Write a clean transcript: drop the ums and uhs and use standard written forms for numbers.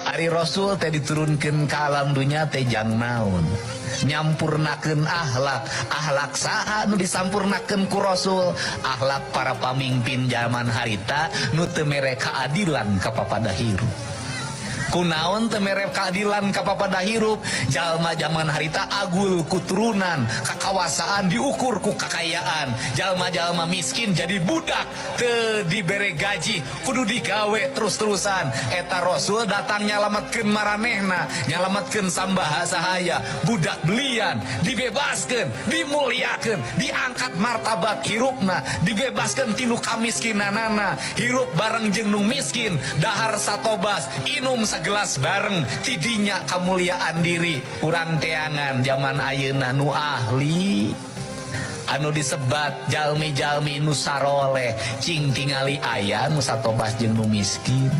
Ari Rasul teh diturunkeun ka alam dunya teh jang naon? Nyampurnakeun akhlak. Akhlak saha nu disampurnakeun ku Rasul? Akhlak para pamimpin zaman harita nu teu mere keadilan ka papada hirup. Kunaon teu mere keadilan ka papada hirup? Jalma zaman harita agul ku turunan, kakawasaan diukur ku kakayaan. Jalma-jalma miskin jadi budak, teu dibere gaji, kudu digawe terus-terusan. Eta Rasul datang nyalametkeun maranehna, nyalametkeun sambaha sahaya, budak belian, dibebaskeun, dimuliakeun, diangkat martabat hirupna, dibebaskeun tinu kamiskinanana, hirup bareng jeung nu miskin, dahar satobas, inum sagelas bareng, tidinya kemuliaan diri. Urang teangan zaman ayeuna nu ahli anu disebat jalmi-jalmi nu saroleh, cing tingali aya nu satobas jeung nu miskin.